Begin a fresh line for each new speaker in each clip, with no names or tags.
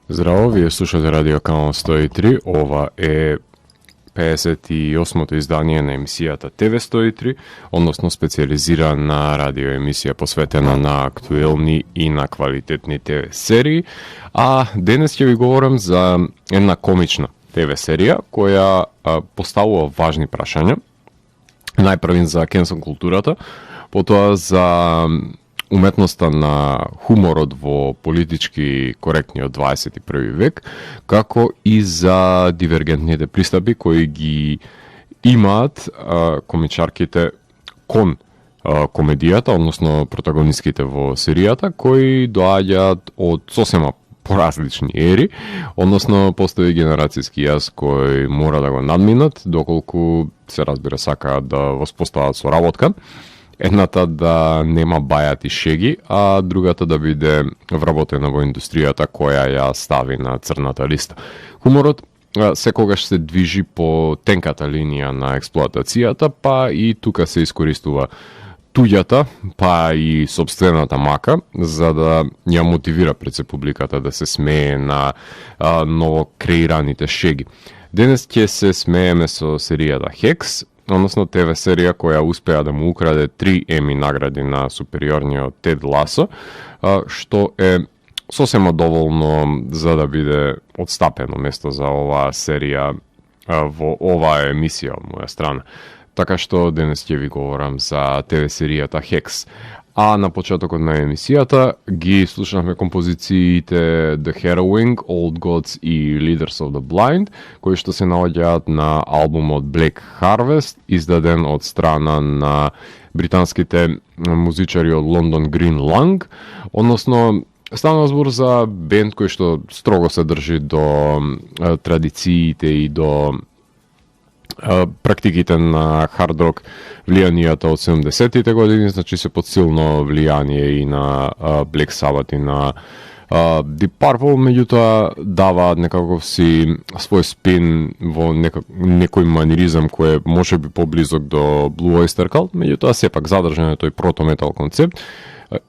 Здраво, вие слушате Радио Канал 103, ова е 58-то издание на емисијата TV103, односно специализирана радио емисија посветена на актуелни и на квалитетни ТВ серии, а денес ќе ви говорам за една комична ТВ серија која поставува важни прашања. Најпрвин за кенсел културата, потоа за уметноста на хуморот во политички коректниот 21 век, како и за дивергентните пристапи кои ги имаат комичарките кон комедијата, односно протагонистките во серијата, кои доаѓаат од сосема поразлични ери, односно постои генерацијски јаз кој мора да го надминат, доколку се разбира сакаат да воспостават соработка. Едната да нема бајати шеги, а другата да биде вработена во индустријата која ја стави на црната листа. Хуморот секогаш се движи по тенката линија на експлоатацијата, па и тука се искористува туѓата, па и собствената мака, за да ја мотивира пред се публиката да се смее на ново креираните шеги. Денес ќе се смееме со серијата Хекс, односно ТВ серија која успеа да му украде 3 Еми награди на супериорниот Тед Ласо, што е сосема доволно за да биде отстапено место за оваа серија во оваа емисија од моја страна. Така што денес ќе ви говорам за ТВ серијата Хекс. А на почетокот на емисијата ги слушнавме композициите The Harrowing, Old Gods и Leaders of the Blind, кои што се наоѓаат на албумот Black Harvest, издаден од страна на британските музичари од Лондон Green Lung, односно станува збор за бенд кој што строго се држи до традициите и до практиките на хард рок влијанијата од 70-тите години, значи се под силно влијание и на Black Sabbath и на Deep Purple, меѓутоа даваат некаков си свој спин во некој маниризам кој може би поблизок до Blue Oyster Cult, меѓутоа сепак задржан е тој прото-метал концепт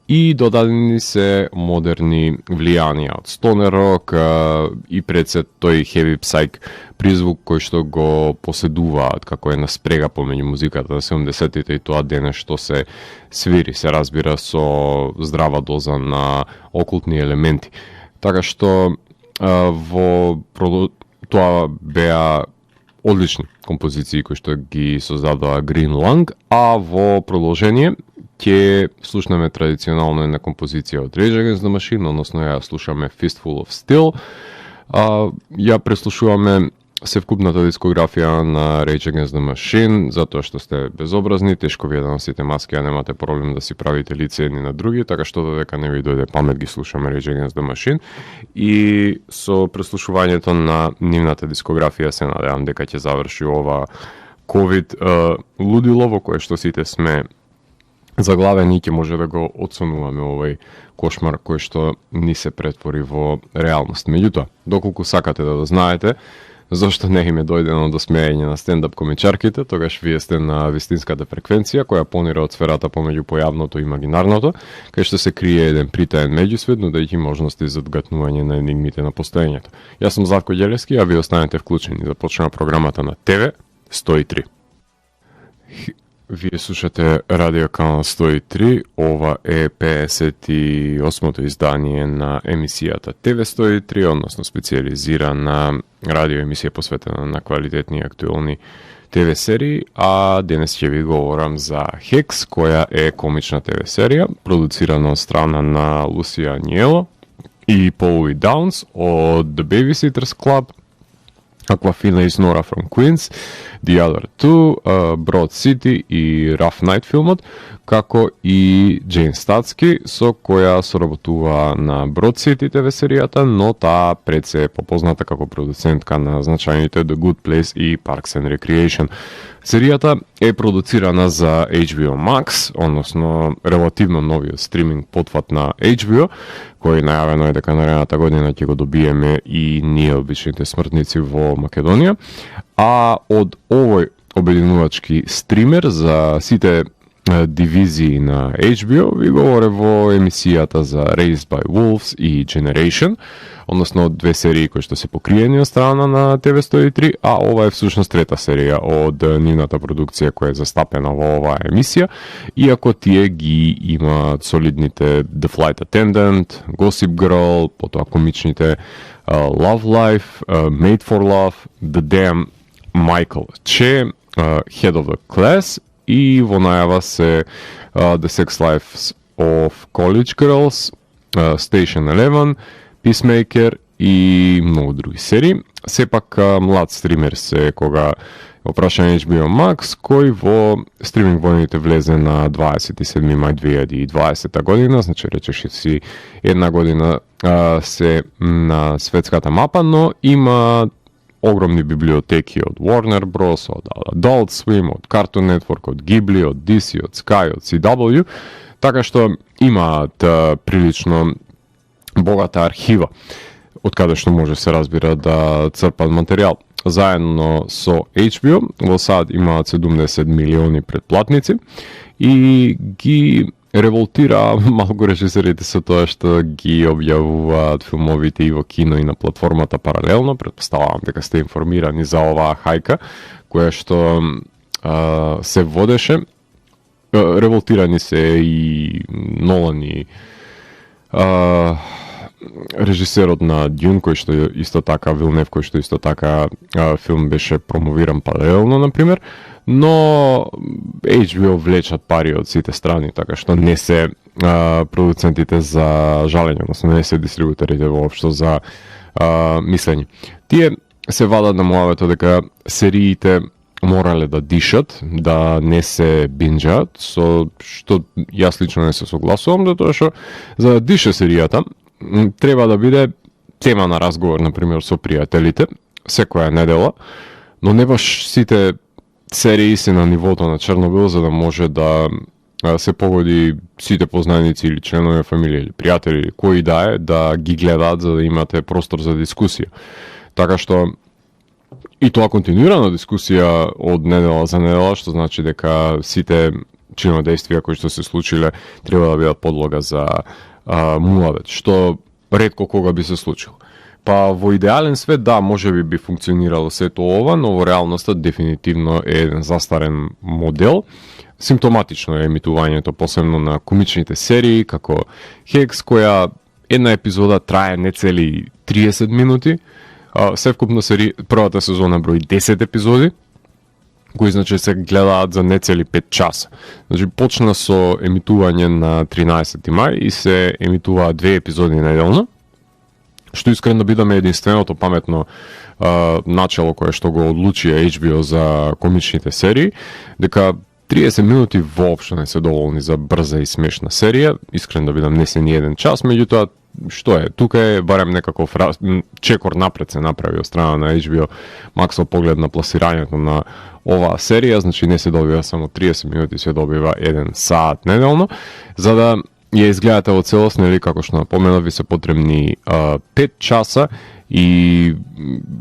и додадени се модерни влијанија од Stoner Rock и пред се тој heavy psych призвук кој што го поседуваат како една спрега помеѓу музиката на 70-тите и тоа денес што се свири, се разбира со здрава доза на окултни елементи. Така што тоа беа одлични композиции кои што ги создадоа Green Lung, а во продолжение ќе слушнеме традиционално една композиција од Rage Against the Machine, односно ја слушаме Fistful of Steel. Ја преслушуваме севкупната дискографија на Rage Against the Machine, затоа што сте безобразни, тешко ви е да носите маски, а немате проблем да си правите лице едни на други, така што додека не ви дојде памет ги слушаме Rage Against the Machine. И со преслушувањето на нивната дискографија се надевам дека ќе заврши ова COVID лудило во кое што сите сме заглавени, ќе може да го отсонуваме овој кошмар кој што ни се претвори во реалност. Меѓутоа, доколку сакате да знаете зашто не им е дојдено до смеење на стендап комичарките, тогаш вие сте на вистинската фреквенција која понира од сферата помеѓу појавното и имагинарното, кај што се крие еден притаен меѓусвет, но да има можности за одгатнување на енигмите на постоењето. Јас сум Златко Ѓелевски, а вие останете вклучени. Започнува програмата на ТВ 103. Вие слушате Радио Канал 103, ова е 58-то издание на емисијата TV103, односно специализирана радио емисија посветена на квалитетни и актуелни ТВ серии, а денес ќе ви говорам за Хекс, која е комична ТВ серија, продуцирана од страна на Лусија Аниело и Полови Даунс од The Babysitters Club, Aquafina и Nora from Queens, The Other Two, Broad City и Rough Night филмот, како и Джейн Статски, со која соработува на Broad City ТВ серијата, но таа пред се е попозната како продуцентка на значајните The Good Place и Parks and Recreation. Серијата е продуцирана за HBO Max, односно релативно новиот стриминг потфат на HBO, кој најавено е дека наредната година ќе го добиеме и ние обичните смртници во Македонија. А од овој обединувачки стример за сите дивизии на HBO ви говоре во емисијата за Raised by Wolves и Generation, односно две серии кои што се покриени од страна на TV103, а ова е всушност трета серија од нивната продукција која е застапена во оваа емисија, иако тие ги имаат солидните The Flight Attendant, Gossip Girl, потоа комичните Love Life, Made for Love, The Damn Michael Che, Head of the Class и во најава се The Sex Lives of College Girls, Station 11, Peacemaker и многу други серии. Сепак млад стример се кога во прашање HBO Max, кој во стриминг војните влезе на 27. мај 2020 година, значи речеше си една година се на светската мапа, но има огромни библиотеки од Warner Bros, од Adult Swim, од Cartoon Network, од Ghibli, од DC, од Sky, од CW, така што имаат прилично богата архива од каде што може се разбира да црпат материјал. Заедно со HBO во САД имаат 70 милиони претплатници и ги револтира малку режисерите со тоа што ги објавуваат филмовите и во кино и на платформата паралелно. Претпоставувам дека сте информирани за оваа хајка која што се водеше. Револтирани се и Нолан и режисерот на Дюн, кој што исто така Вилнев, кој што исто така филм беше промовиран паралелно, например, но HBO влечат пари од сите страни, така што не се продуцентите за жалење, односно не се дистрибуторите воопшто за мислење. Тие се вадат на муавето дека сериите морале да дишат, да не се бинџаат, со што јас лично не се согласувам, затоа што за да дише серијата треба да биде тема на разговор, например, со пријателите, секоја недела, но не баш сите серии се на нивото на Чернобил, за да може да се погоди сите познаници или членови фамилија или пријатели или кои да ги гледаат за да имате простор за дискусија. Така што и тоа континуирана дискусија од недела за недела, што значи дека сите чинодействија кои што се случиле треба да бидат подлога за муавет, што ретко кога би се случило. Па во идеален свет, да, може би функционирало сето ова, но во реалноста дефинитивно е еден застарен модел. Симптоматично е емитувањето, посебно на комичните серии, како Хекс, која една епизода трае не цели 30 минути, севкупно првата сезона брои 10 епизоди, кои значи се гледаат за нецели 5 часа. Значи почна со емитување на 13 мај и се емитуваат 2 епизоди неделно, што искрено да бидаме единственото паметно начало кое што го одлучи HBO за комичните серии, дека 30 минути воопшто не се доволни за брза и смешна серија, искрено да бидам не се ни еден час, меѓутоа што е, тука е барем некаков чекор напред се направи од страна на HBO Max поглед на пласирањето на оваа серија, значи не се добива само 30 минути, се добива 1 саат неделно, за да ја изгледате во целост, нели, како што напоменав, ви се потребни 5 часа и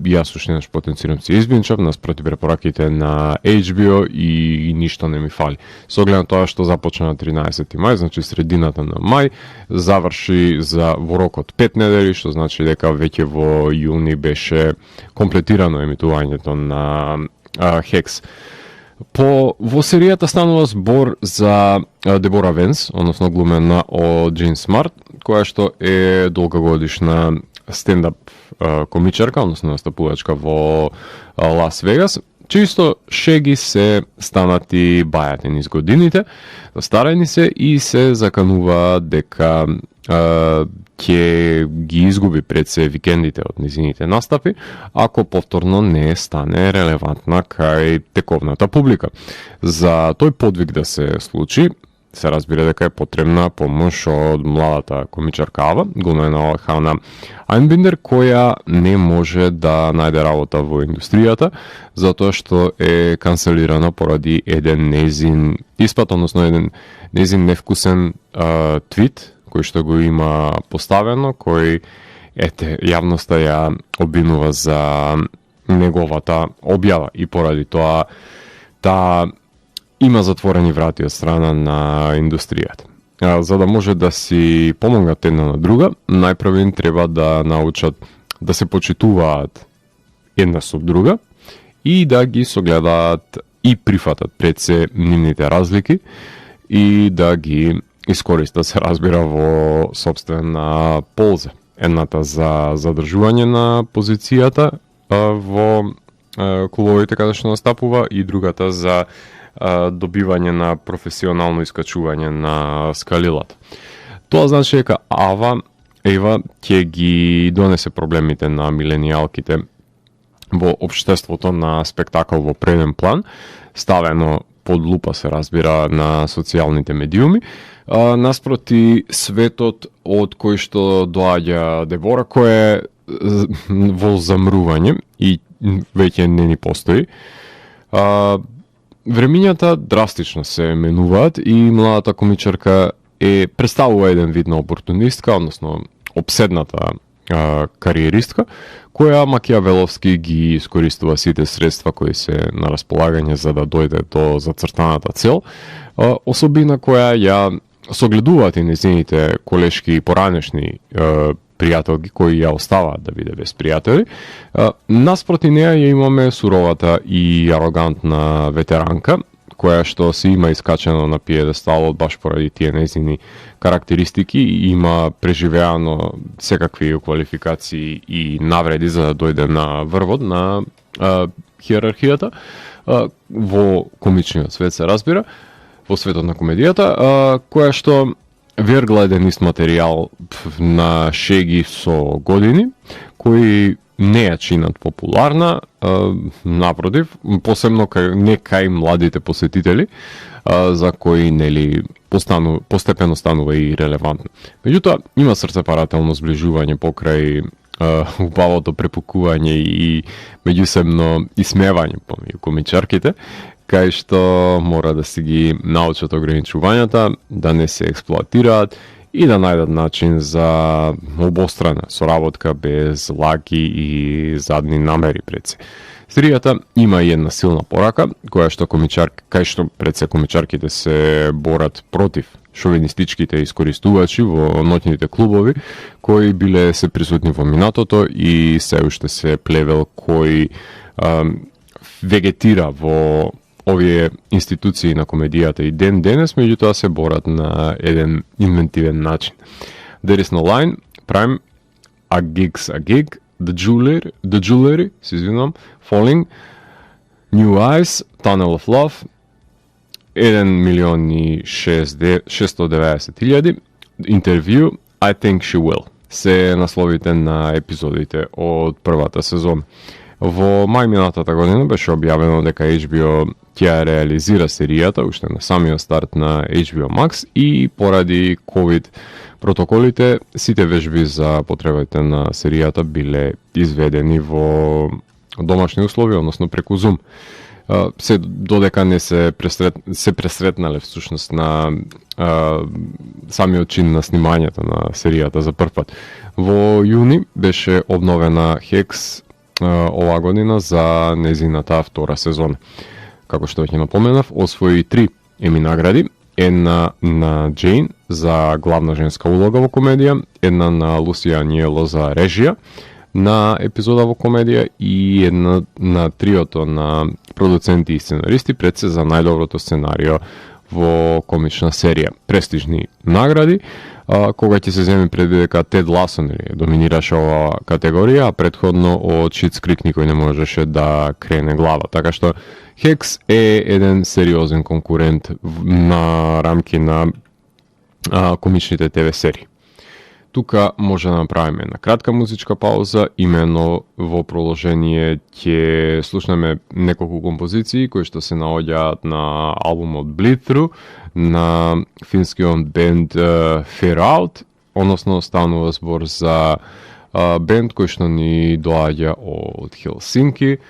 јас уште еднаш потенцирам се избинчав наспроти препораките на HBO и ништо не ми фали. Со оглед на тоа што започна на 13 мај, значи средината на мај, заврши во рок од 5 недели, што значи дека веќе во јуни беше комплетирано емитувањето на Хекс. Во серијата станува збор за Дебора Венс, односно глумена од Джин Смарт, која што е долгогодишна стендап комичарка, односно настапувачка во Лас Вегас, чисто шеги се станати бајате низ годините, старени се и се заканува дека ќе ги изгуби пред се викендите од низините настапи, ако повторно не стане релевантна кај тековната публика. За тој подвиг да се случи, се разбира дека е потребна помош од младата комичарка Ава, глумена од Хана Айнбиндер, која не може да најде работа во индустријата, затоа што е канцелирана поради еден незин испад, односно еден незин невкусен твит, кој што го има поставено, кој јавноста ја обвинува за неговата објава и поради тоа има затворени врати од страна на индустријата. за да може да си помогнат една на друга, најпрво им треба да научат да се почитуваат една со друга и да ги согледаат и прифатат пред се нивните разлики и да ги искористат, се разбира, во собствена полза. Едната за задржување на позицијата во клубовите каде што настапува и другата за добивање на професионално искачување на скалилата. Тоа значи дека Ева ќе ги донесе проблемите на миленијалките во општеството на спектакл во преден план, ставено под лупа, се разбира, на социјалните медиуми, наспроти светот од кој што доаѓа Дебора, кој е во замрување и веќе не ни постои. Времињата драстично се менуваат и младата комичарка представува еден вид на опортунистка, односно обседната кариеристка, која Макијавеловски ги искористува сите средства кои се на располагање за да дојде до зацртаната цел, особина која ја согледуваат и незините колешки и поранешни пријателки кои ја оставаат да биде без пријатели. Наспроти неа ја имаме суровата и арогантна ветеранка, која што се има искачено на пиедесталот баш поради тие незини карактеристики и има преживеано секакви квалификации и навреди за да дојде на врвот на хиерархијата во комичниот свет, се разбира, во светот на комедијата, која што вергла еден ист материјал на шеги со години, кои не ја чинат популарна, напротив, посебно не кај младите посетители, за кои нели постепено станува и релевантно. Меѓутоа, има срцепарателно зближување покрај убавото препукување и меѓусебно исмевање помеѓу комичарките, кај што мора да си ги научат ограничувањата, да не се експлоатираат и да најдат начин за обострана соработка без лаки и задни намери пред се. Серијата има и една силна порака, кај што пред се комичарките се борат против шовинистичките искористувачи во ноќните клубови, кои биле се присутни во минатото и се уште се плевел кој вегетира во овие институции на комедијата и ден денес, меѓутоа се борат на еден инвентивен начин. There is no line, Prime, A Gig's a Gig, The Jewelry, се извинувам, Falling, New Eyes, Tunnel of Love, 1.690.000, Interview, I Think She Will. Се насловите на епизодите од првата сезона. Во мај минатата година беше објавено дека HBO ќе реализира серијата уште на самиот старт на HBO Max и поради COVID протоколите сите вежби за потребите на серијата биле изведени во домашни услови, односно преку Zoom. Се додека не се пресретнале всушност на самиот чин на снимањето на серијата за прв пат. Во јуни беше обновена Хекс оваа година за незината втора сезона. Како што веќе напоменав, освои 3 Еми награди, една на Джейн за главна женска улога во комедија, една на Лусија Аниело за режија на епизода во комедија и една на триото на продуценти и сценаристи пред се за најдоброто сценарио во комична серија. Престижни награди, кога ќе се земе пред дека Тед Ласон доминираше оваа категорија, а предходно од Шитс Крик никој не можеше да крене глава. Така што Хекс е еден сериозен конкурент на рамки на комичните ТВ серии. Тука може да направиме една кратка музичка пауза, имено во продолжение ќе слушнеме неколку композиции кои што се наоѓаат на албумот Bleed Through на финскиот бенд Fair Out, односно станува збор за бенд кој што ни доаѓа од Хелсинки,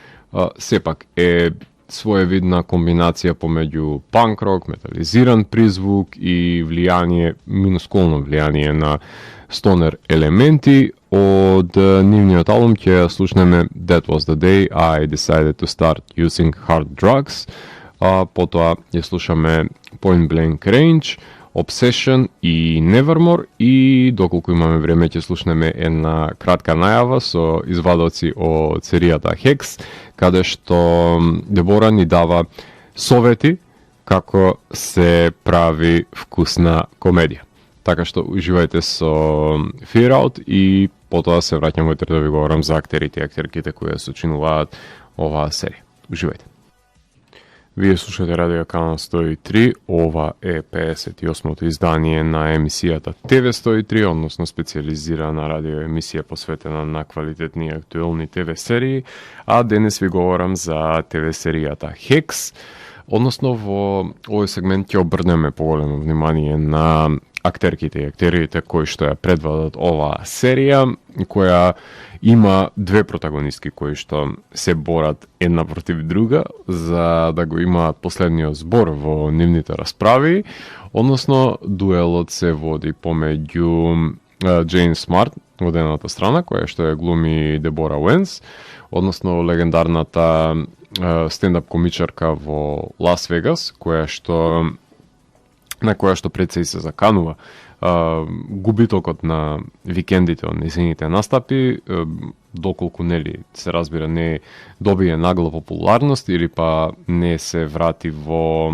сепак е своевидна комбинација помеѓу панк рок, метализиран призвук и влијание, минускулно влијание на стонер елементи. Од нивниот албум ќе слушнеме That Was The Day I Decided To Start Using Hard Drugs, потоа ја слушаме Point Blank Range, Obsession и Nevermore, и доколку имаме време ќе слушнеме една кратка најава со извадоци од серијата Hex, каде што Дебора ни дава совети како се прави вкусна комедија. Така што уживајте со Fear Out и потоа се враќам во да ви говорам за актерите и актерките кои сочинуваат оваа серија. Уживајте. Вие слушате Радио Канал 103, ова е 58-то издание на емисијата ТВ 103, односно специализирана радио емисија посветена на квалитетни и актуелни ТВ серии, а денес ви говорам за ТВ серијата Hex, односно во овој сегмент ќе обрнеме поголемо внимание на актерките и актерите кои што ја предводат оваа серија, која има две протагонистки кои што се борат една против друга за да го имаат последниот збор во нивните расправи, односно дуелот се води помеѓу Джейн Смарт од едната страна, која што ја глуми Дебора Уенс, односно легендарната стендап комичарка во Лас Вегас, на која што пред се и се заканува губитокот на викендите од незините настапи, доколку нели се разбира не добие нагла популарност или па не се врати во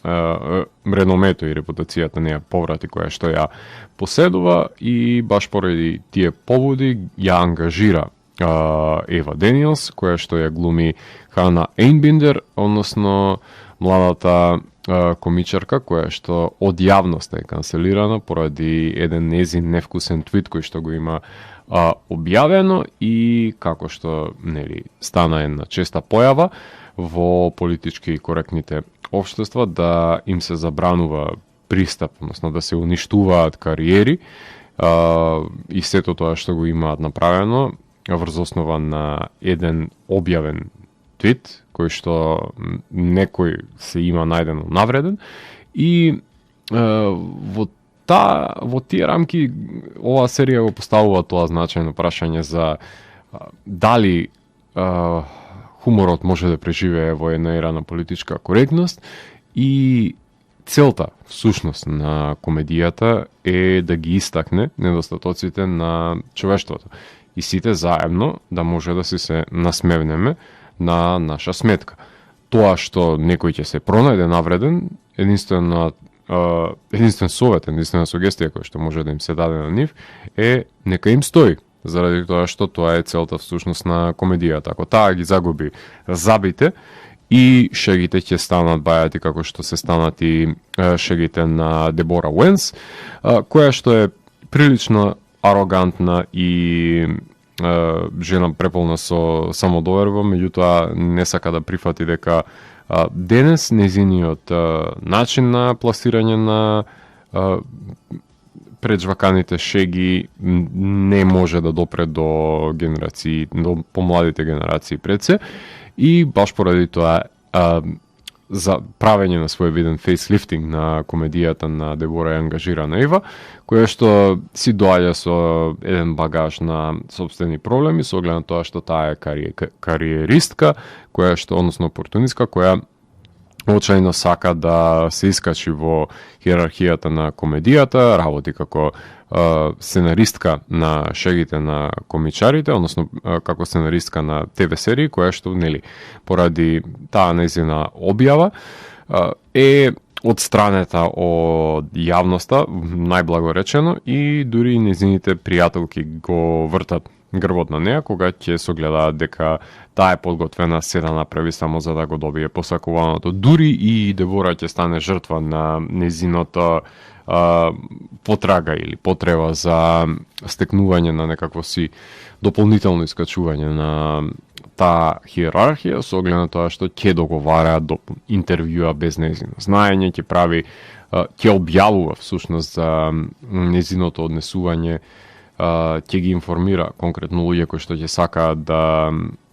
реномето и репутацијата неја поврати која што ја поседува, и баш поради тие поводи ја ангажира Ева Даниелс, која што ја глуми Хана Ейнбиндер, односно младата комичарка која што од јавноста е канцелирана поради еден незин невкусен твит кој што го има објавено, и како што нели стана една честа појава во политички коректните општества да им се забранува пристап, односно да се уништуваат кариери и сето тоа што го имаат направено врз основа на еден објавен твит кој што некој се има најдено навреден, и во тие рамки оваа серија го поставува тоа значајно прашање за дали хуморот може да преживее во една ера на политичка коректност, и целта, всушност, на комедијата е да ги истакне недостатоците на човештвото и сите заедно да може да се насмевнеме на наша сметка. Тоа што некој ќе се пронајде навреден, единствен совет, единствена сугестија која што може да им се даде на нив е нека им стои, заради тоа што тоа е целта всушност на комедијата. Ако таа ги загуби забите, и шегите ќе станат бајати како што се станат и шегите на Дебора Уенс, која што е прилично арогантна и жена преполна со самодоверба, меѓутоа не сака да прифати дека денес незиниот начин на пласирање на преджваканите шеги не може да допре до генерации, до помладите генерации пред се, и баш поради тоа за правење на свој виден фейслифтинг на комедијата на Дебора е ангажирана Ева, која што си доаѓа со еден багаж на собствени проблеми, со оглед на тоа што таа е кариеристка, која што, односно опортунистка, која очајно сака да се искачи во хиерархијата на комедијата, работи како сценаристка на шегите на комичарите, односно како сценаристка на ТВ серии, која што нели поради таа нејзина објава е одстранета од јавноста, најблаго речено, и дури нејзините пријателки го вртат грбот на неа кога ќе согледаат дека таа е подготвена се да направи само за да го добие посакуваното. Дури и Дебора ќе стане жртва на нејзиното потрага или потреба за стекнување на некакво си дополнително искачување на таа хиерархија, со оглед на тоа што ќе договараат до интервјуа без нејзино знаење, ќе прави, ќе објавува всушност за нејзиното однесување, ќе ги информира конкретно луѓе кои што ќе сакаат да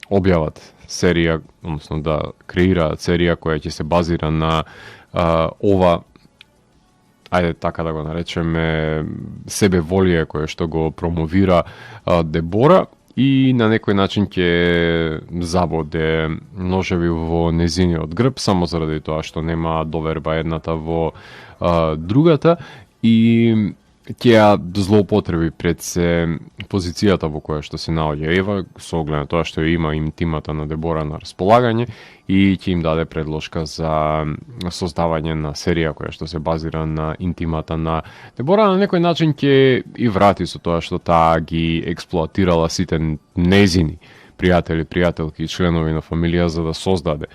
објават серија, односно да креираат серија која ќе се базира на ова, ајде така да го наречеме, себеволие кое што го промовира Дебора, и на некој начин ќе забоде ножеви во незиниот грб само заради тоа што нема доверба едната во другата и ќе ја злоупотреби пред се позицијата во која што се наоѓа Ева, со оглед на тоа што ја има интимата на Дебора на располагање и ќе им даде предложка за создавање на серија која што се базира на интимата на Дебора. На некој начин ќе и врати со тоа што таа ги експлоатирала сите незини пријатели, пријателки и членови на фамилија за да создаде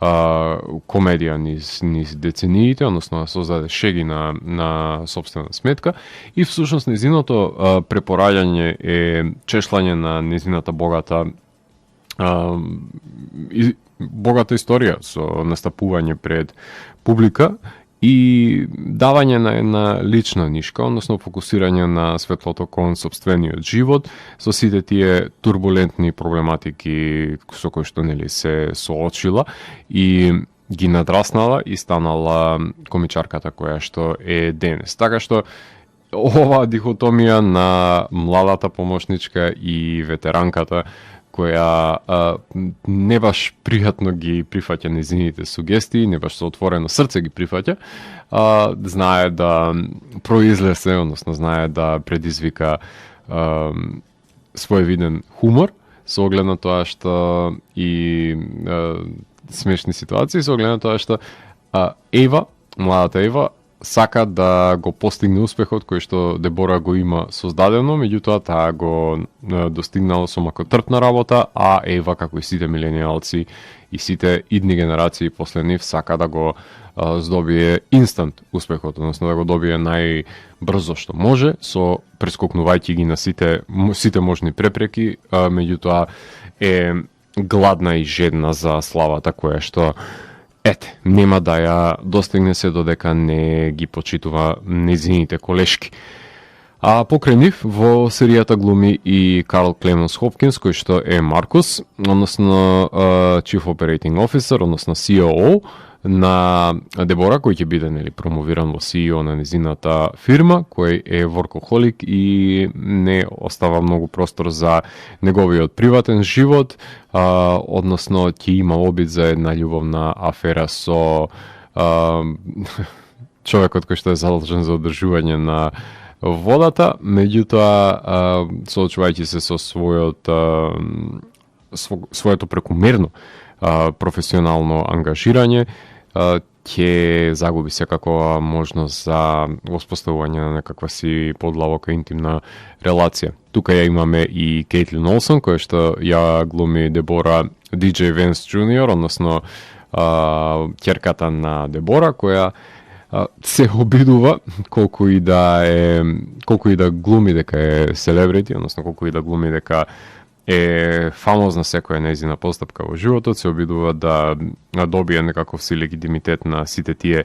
комедија низ децениите, односно да создаде шеги на собствена сметка и всушност незиното препораѓање е чешлање на незината богата историја со настапување пред публика и давање на една лична нишка, односно фокусирање на светлото кон сопствениот живот со сите тие турбулентни проблематики со кои што нели се соочила и ги надраснала и станала комичарката која што е денес. Така што оваа дихотомија на младата помошничка и ветеранката која не баш пријатно ги прифаќа незините сугестии, не баш со отворено срце ги прифаќа, знае да произлесе, односно знае да предизвика своевиден хумор, со оглед на тоа што и смешни ситуации, со оглед на тоа што Ева, младата Ева, сака да го постигне успехот кој што Дебора го има создадено, меѓутоа таа го достигнала со макотрпна работа, а Ева, како и сите миленијалци и сите идни генерации после нив, сака да го здобие инстант успехот, односно да го добие најбрзо што може, со прескокнувајќи ги на сите можни препреки, меѓутоа е гладна и жедна за славата која што нема да ја достигне се додека не ги почитува незините колешки. А покрај нив во серијата глуми и Карл Клеменс Хопкинс, кој што е Маркус, односно Chief Operating Officer, односно COO на Дебора, кој ќе биде нели промовиран во CEO на незината фирма, кој е воркохолик и не остава многу простор за неговиот приватен живот, односно ќе има обид за една љубовна афера со човекот кој што е задолжен за одржување на водата, меѓутоа соочувајќи се со своето прекумерно професионално ангажирање, ќе загуби секакова можност за воспоставување на некаква си подлабока интимна релација. Тука ја имаме и Кейтлин Олсон, која што ја глуми Дебора DJ Венс Джуниор, односно ќерката на Дебора, која се обидува колку и да глуми дека е селебрити, односно колку и да глуми дека е фамозна секоја нејзина постапка во животот, се обидува да добие некаков си легитимитет на сите тие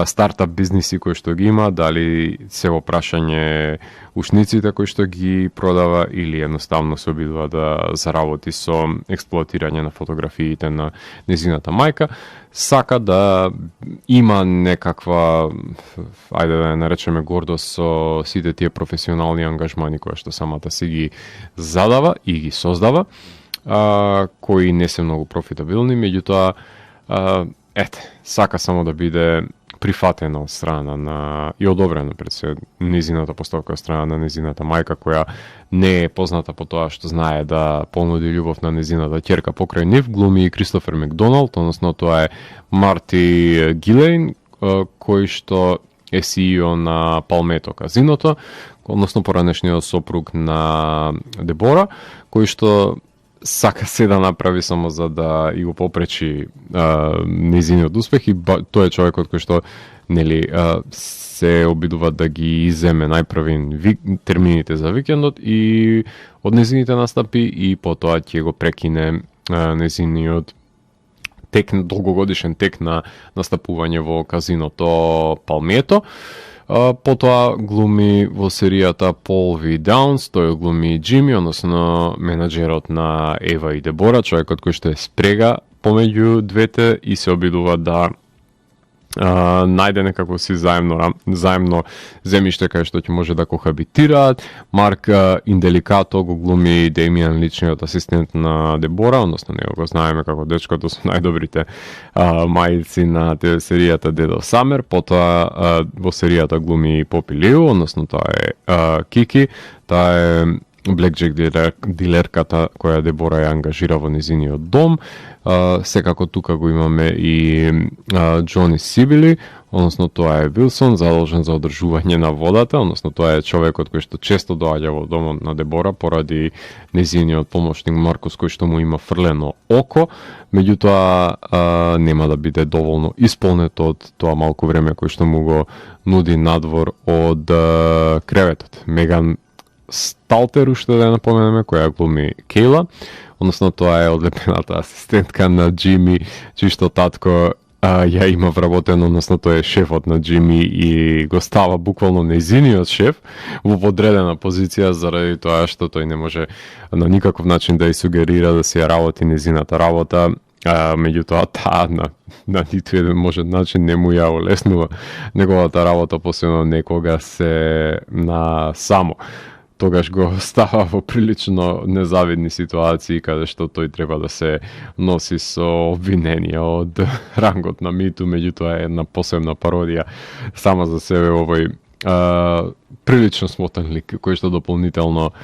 стартап бизниси кои што ги има, дали се во прашање ушниците кои што ги продава или едноставно се обидува да заработи со експлоатирање на фотографиите на незината мајка. Сака да има некаква, ајде да ја наречеме гордост со сите тие професионални ангажмани кои што самата си ги задава и ги создава, кои не се многу профитабилни, меѓутоа сака само да биде прифатена од страна и одобрена пред се незината поставка од страна на незината мајка, која не е позната по тоа што знае да понуди љубов на незината ќерка. Покрај нив глуми и Кристофер Макдоналд, односно тоа е Марти Гилейн, кој што е CEO на Палмето казиното, односно поранешниот сопруг на Дебора, кој што сака се да направи само за да и го попречи незиниот успех, и тој е човекот кој што нели се обидува да ги иземе најпрви термините за викендот и од незините настапи, и потоа ќе го прекине незиниот долгогодишен тек на настапување во казиното Палмето. Потоа глуми во серијата Пол V. Даунс, тој глуми Джими, односно менаџерот на Ева и Дебора, човекот кој што е спрега помеѓу двете и се обидува да најде некако си заемно земјиште кај што ќе може да кохабитираат. Марк Инделикато го глуми Демијан, личниот асистент на Дебора, односно него го знаеме како дечкото со најдобрите мајци на серијата Dead of Summer. Потоа во серијата глуми Попи Лиу, односно тоа е Кики, таа е Блекджек дилерката која Дебора ја ангажира во низиниот дом. Секако тука го имаме и Џони Сибили, односно тоа е Вилсон, задолжен за одржување на водата, односно тоа е човекот кој што често доаѓа во домот на Дебора поради низиниот помошник Маркус кој што му има фрлено око, меѓутоа нема да биде доволно исполнето од тоа малку време кој што му го нуди надвор од креветот. Меган Сталтер, уште да ја напоменеме, која глуми Кейла, односно тоа е одлепената асистентка на Джими, чишто татко ја има вработено, односно тој е шефот на Джими и го става буквално нејзиниот шеф во подредена позиција заради тоа што тој не може на никаков начин да ја сугерира да се работи нејзината работа, меѓутоа таа на ниту еден можен начин не му ја олеснува неговата работа, посебно некога се на само. Тогаш го става во прилично незавидни ситуации каде што тој треба да се носи со обвиненија од рангот на миту, меѓутоа е една посебна пародија сама за себе овој прилично смотан лик кој што дополнително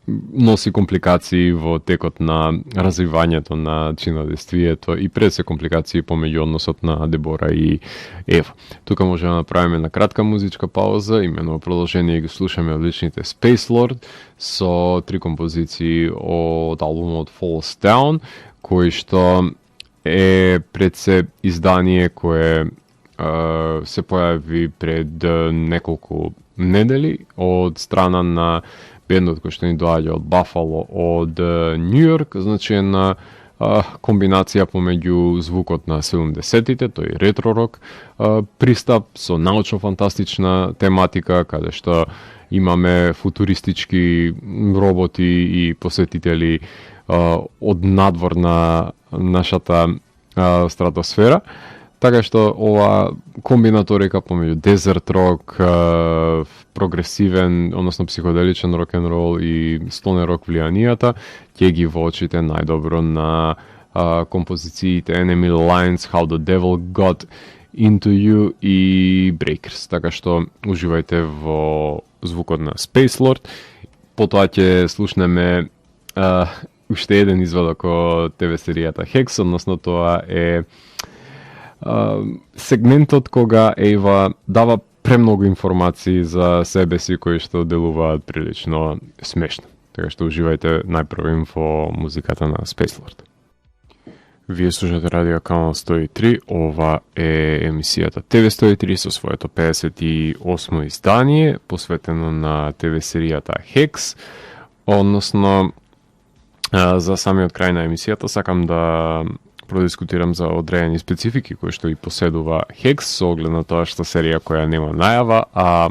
носи компликации во текот на развивањето на чинодействието и пред се компликации помеѓу односот на Дебора и Ева. Тука може да направиме на кратка музичка пауза, имено продолжение ги слушаме одличните Space Lord со 3 композиции од албумот Falls Down, кој што е пред се издание кое се појави пред неколку недели од страна на бендот кој што ни доаѓа од Бафало, од Нью Йорк, значи на комбинација помеѓу звукот на 70-тите, тој ретро-рок пристап со научно-фантастична тематика, каде што имаме футуристички роботи и посетители од надвор на нашата стратосфера. Така што ова комбинаторика помеѓу дезерт рок, прогресивен, односно психоделичен рок-н-рол и стонер рок влијанијата ќе ги воочите најдобро на композициите Enemy Lines, How the Devil Got Into You и Breakers. Така што уживајте во звукот на Space Lord. Потоа ќе слушнеме уште еден извадок од ТВ серијата Hex, односно тоа е сегментот кога Ева дава премногу информации за себе си кои што делуваат прилично смешно. Така што уживајте најпрво во музиката на Space Lord. Вие слушате Радио Канал 103, ова е емисијата ТВ 103 со своето 58 издание, посветено на ТВ серијата Hex, односно за самиот крај на емисијата сакам да продискутирам за одредени специфики кои што и поседува Hex со оглед на тоа што серија која нема најава, а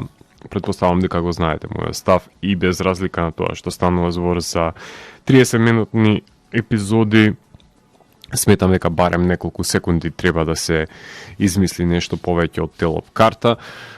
претпоставам дека го знаете мојот став и без разлика на тоа што станува збор за 30 минутни епизоди, сметам дека барем неколку секунди треба да се измисли нешто повеќе од телоп карта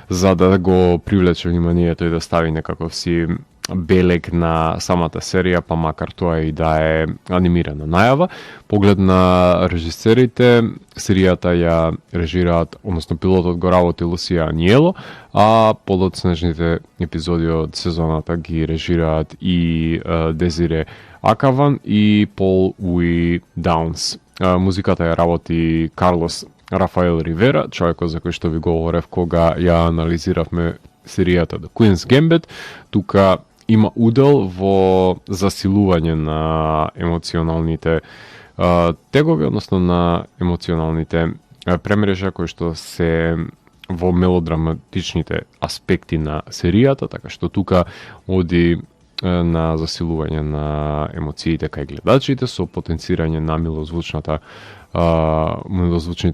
за да го привлече вниманието и да стави некаков си белег на самата серија, па макар тоа и да е анимирана најава. Поглед на режисерите, серијата ја режираат, односно пилотот го работи Лусија Аниело, а подоцнежните епизоди од сезоната ги режираат и Дезире Акаван и Пол Уи Даунс. Музиката ја работи Карлос Рафаел Ривера, човекот за кој што ви говорев кога ја анализиравме серијата The Queen's Gambit. Тука има удел во засилување на емоционалните тегови, односно на емоционалните премрежа кои што се во мелодраматичните аспекти на серијата, така што тука оди на засилување на емоциите кај гледачите со потенцирање на милозвучните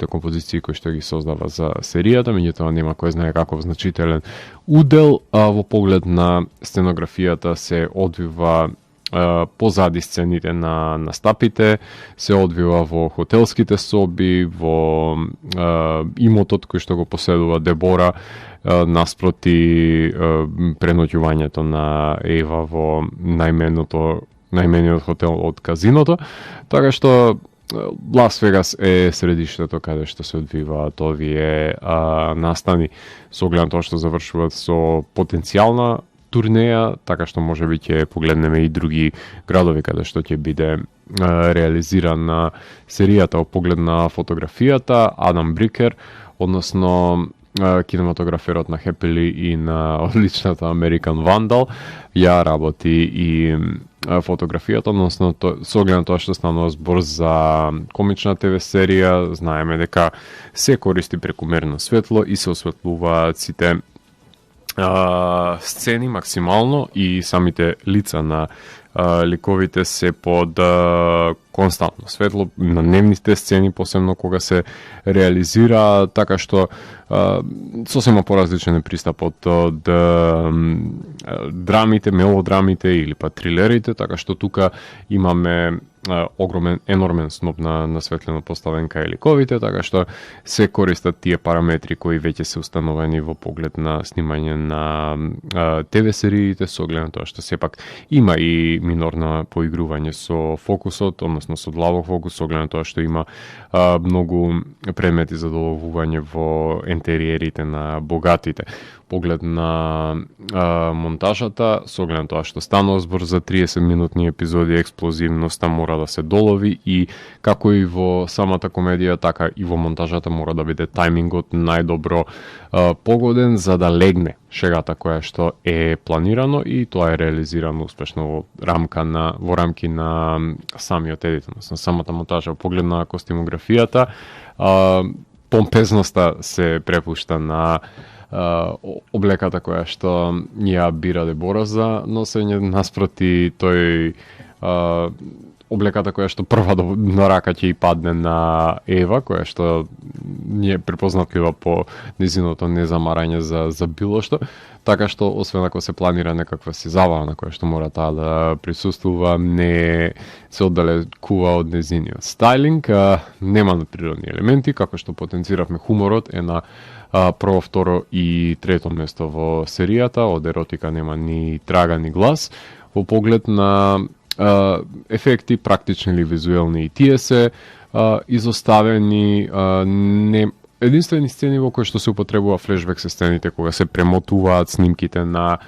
композиции кои што ги создава за серијата, меѓутоа нема кој знае каков значителен удел во поглед на сценографијата се одвива позади сцените на настапите, се одвива во хотелските соби, во имотот кој што го поседува Дебора, наспроти преноќувањето на Ева во најмениот хотел од казиното, така што Лас Вегас е средиштето каде што се одвиваат овие настани, со оглед на тоа што завршуваат со потенцијална турнеја, така што можеби ќе погледнеме и други градови каде што ќе биде реализирана серијата. Во поглед на фотографијата, Адам Брикер, односно кинематограферот на Happily и на одличната American Vandal, ја работи и фотографијата, односно со оглед на тоа што станува збор за комична ТВ серија, знаеме дека се користи прекумерно светло и се осветлуваат сите сцени максимално и самите лица на ликовите се под константно светло на дневните сцени, посебно кога се реализира, така што сосема поразличен е пристапот од драмите, мелодрамите или па трилерите, така што тука имаме енормен сноп на светлено поставен кај ликовите, така што се користат тие параметри кои веќе се установени во поглед на снимање на ТВ сериите, со оглед на тоа што сепак има и минорно поигрување со фокусот, односно со длабок фокус, со оглед на тоа што има многу предмети за доловување во интериерите на богатите. Поглед на монтажата, со оглед на тоа што станува збор за 30-минутни епизоди, експлозивноста мора да се долови и како и во самата комедија, така и во монтажата мора да биде тајмингот најдобро погоден за да легне шегата која што е планирано и тоа е реализирано успешно во рамки на самиот едит, на самата монтажа. Во поглед на костимографијата, помпезноста се препушта на облеката која што ја бира Дебора за носење, наспроти тој облеката која што прва на рака ќе и падне на Ева, која што не е препознатлива по незиното незамарање за било што, така што освен ако се планира некаква си забава на која што мора таа да присуствува, не се оддалекува од незиниот стайлинг, нема природни елементи, како што потенциравме, хуморот е на прво, второ и трето место во серијата, од еротика нема ни трага ни глас. Во поглед на ефекти, практични или визуелни, и тие се изоставени. Единствени сцени во кои што се употребува флешбек се сцените кога се премотуваат снимките на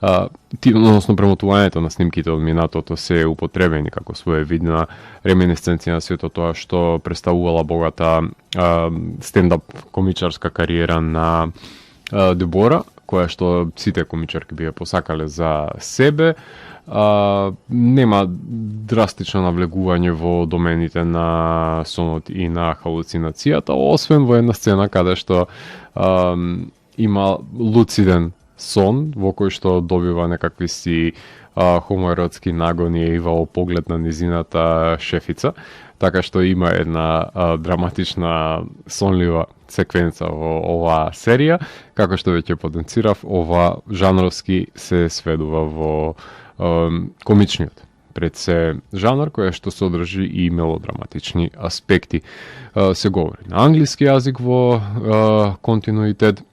односно премотувањето на снимките од минатото се употребени како своевидна реминесценција на сето тоа што представувала богата стендап комичарска кариера на Дебора, која што сите комичарки би ја посакале за себе. Нема драстично навлегување во домените на сонот и на халуцинацијата, освен во една сцена каде што има луциден сон во кој што добива некакви си хомоеротски нагони и во поглед на низината шефица, така што има една драматична сонлива секвенца во оваа серија. Како што веќе потенцирав, ова жанровски се сведува во комичниот пред се жанр, која што содржи и мелодраматични аспекти. Се говори на англиски јазик во континуитет,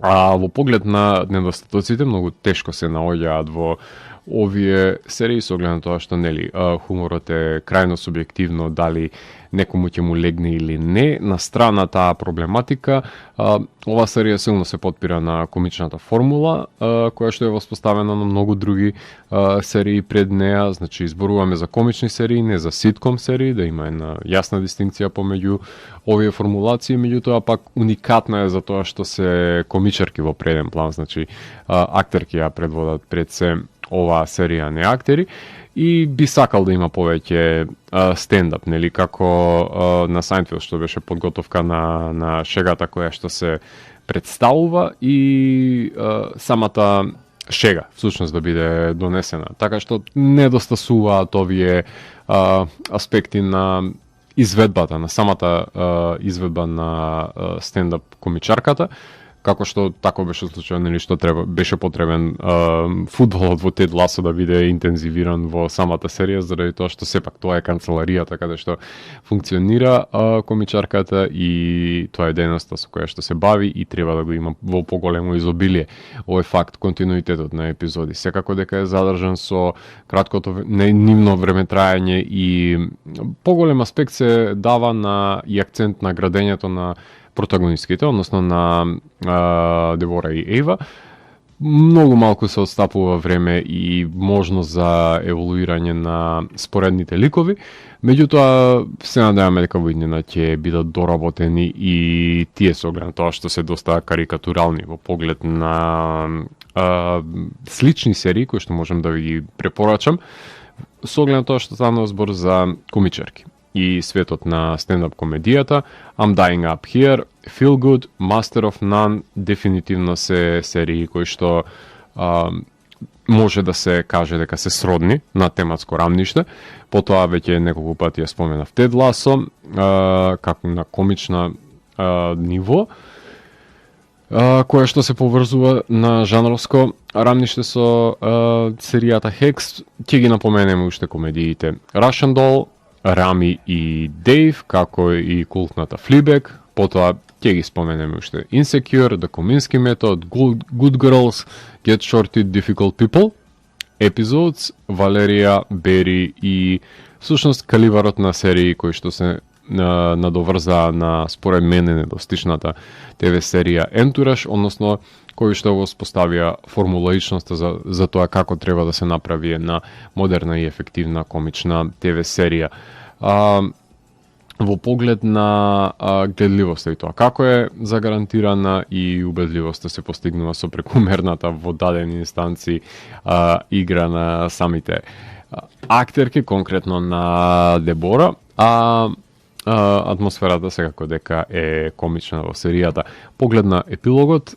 а во поглед на недостатоците многу тешко се наоѓаат во овие серии со оглед на тоа што нели хуморот е крајно субјективно, дали некому ќе му легне или не. На страна таа проблематика, ова серија силно се потпира на комичната формула, која што е воспоставена на многу други серии пред неа. Значи, изборуваме за комични серии, не за ситком серии, да има една јасна дистинкција помеѓу овие формулации, меѓутоа пак уникатна е за тоа што се комичарки во преден план, значи актерки ја предводат пред се оваа серија, не актери, и би сакал да има повеќе стендап, нели, како на Сайнфелд што беше подготовка на шегата која што се представува и самата шега всушност да биде донесена. Така што недостасуваат овие аспекти на изведбата, на самата изведба на стендап комичарката, како што тако беше случајно, нели што беше потребен фудбалот во Тед Ласо да биде интензивиран во самата серија, заради тоа што сепак тоа е канцеларијата каде што функционира комичарката и тоа е дејноста со која што се бави и треба да го има во поголемо изобилие. Овој факт, континуитетот на епизоди. Секако дека е задржан со краткото нивно време траење и поголем аспект се дава на и акцент на градењето на протагонистките, односно на Девора и Ева. Многу малку се отстапува време и можност за еволуирање на споредните ликови, меѓутоа се надеваме дека во иднина ќе бидат доработени и тие со оглед на тоа што се доста карикатурални во поглед на слични серии кои што можам да ви ги препорачам, со оглед на тоа што станува збор за комичарки и светот на стендап комедијата. I'm Dying Up Here, Feel Good, Master of None, дефинитивно се серии кои што може да се каже дека се сродни на тематско рамниште. Потоа веќе неколку пати ја споменав Тед Ласо, како на комична ниво, која што се поврзува на жанровско рамниште со серијата Хекс. Ќе ги напоменеме уште комедиите Russian Doll, Рами и Дейв, како и култната Флибек. Потоа ќе ги споменеме уште Insecure, The Kominsky Method, Good Girls, Get Shorted, Difficult People, Episodes, Валерија, Бери и всушност каливарот на серии кои што се надоврзаа на според мене недостичната ТВ серија Entourage, односно кои што го споставија формулаичноста за тоа како треба да се направи една модерна и ефективна комична ТВ серија. Во поглед на гледливоста и тоа како е загарантирана и убедливоста се постигнува со прекумерната во дадени инстанции игра на самите актерки, конкретно на Дебора, атмосферата секако дека е комична во серијата. Поглед на епилогот,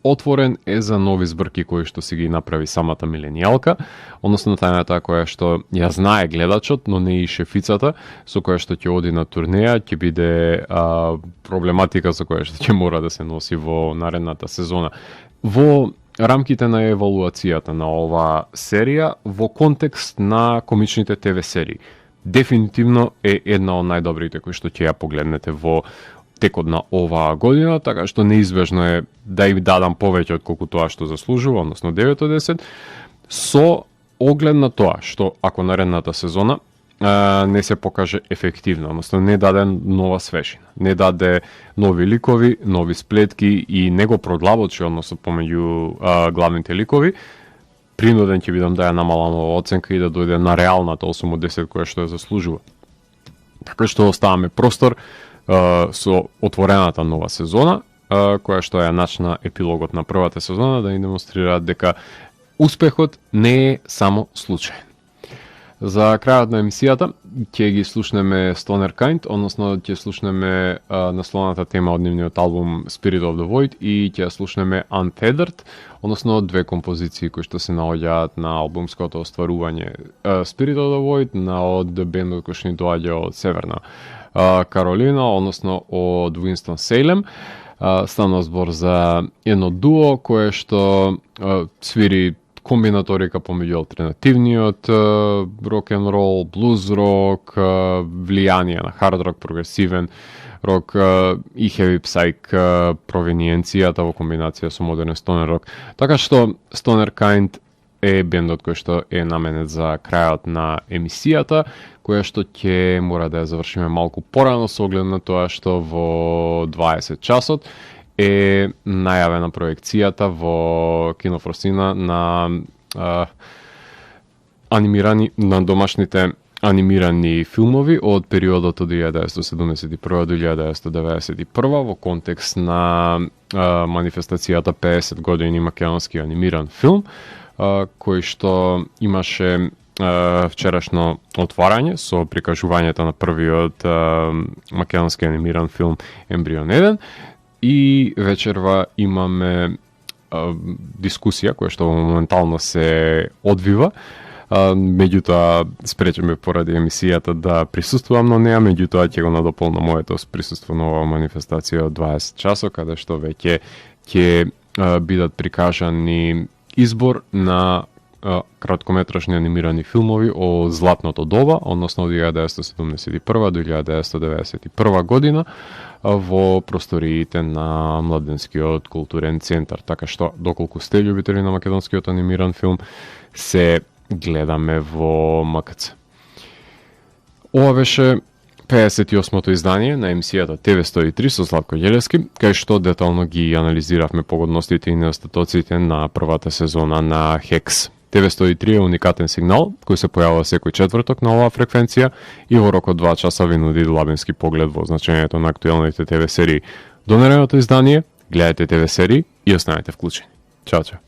отворен е за нови збрки кои што си ги направи самата миленијалка, односно тајната која што ја знае гледачот, но не и шефицата, со која што ќе оди на турнеја, ќе биде проблематика со која што ќе мора да се носи во наредната сезона. Во рамките на евалуацијата на ова серија, во контекст на комичните ТВ серии, дефинитивно е една од најдобрите кои што ќе ја погледнете во текот на оваа година, така што неизбежно е да им дадам повеќе од колку тоа што заслужува, односно 9 од 10, со оглед на тоа што ако наредната сезона не се покаже ефективно, односно не даде нова свежина, не даде нови ликови, нови сплетки и не го продлабочи односно помеѓу главните ликови, принуден ќе бидам да ја намалам ова оценка и да дојде на реалната 8 од 10 која што ја заслужува. Така што оставаме простор со отворената нова сезона, која што ја начна епилогот на првата сезона, да ни демонстрира дека успехот не е само случај. За крајот на емисијата ќе ги слушнеме Stoner Kind, односно ќе слушнеме насловната тема од нивниот албум Spirit of the Void и ќе ја слушнеме Untethered, односно две композиции кои што се наоѓаат на албумското остварување Spirit of the Void од бендот кој што ни доаѓа од Северна Каролина, односно од Winston Salem. Станува збор за едно дуо кое што свири комбинаторика помеѓу алтернативниот рок-н-рол, блуз рок, влијание на хард рок, прогресивен рок и heavy psych провениенцијата во комбинација со модерен стонер рок. Така што Stoner Kind е бендот кој што е наменет за крајот на емисијата, која што ќе мора да ја завршиме малку порано со оглед на тоа што во 20 часот е најавена проекцијата во Кино Фросина на домашните анимирани филмови од периодот од 1971 до 1991 во контекст на манифестацијата 50 години македонски анимиран филм, кој што имаше вчерашно отварање со прикажувањето на првиот македонски анимиран филм Ембрион 1 и вечерва имаме дискусија која што моментално се одвива Меѓутоа, спречеме поради емисијата да присуствувам на неа, меѓутоа ќе го надополнам моето присуство на оваа манифестација од 20 часот, каде што веќе ќе бидат прикажани избор на краткометражни анимирани филмови о златното доба, односно од 1971 до 1991 година во просториите на Младенскиот културен центар. Така што, доколку сте љубители на македонскиот анимиран филм, се гледаме во МКЦ. Ова беше 58-то издание на емисијата ТВ103 со Златко Ѓелевски, кај што детално ги анализиравме погодностите и недостатоците на првата сезона на ХЕКС. ТВ103 е уникатен сигнал кој се појавува секој четврток на оваа фреквенција и во рок од 2 часа ви нуди длабински поглед во значењето на актуелните ТВ серии. До наредното издание, гледајте ТВ серии и останете вклучени. Чао, чао.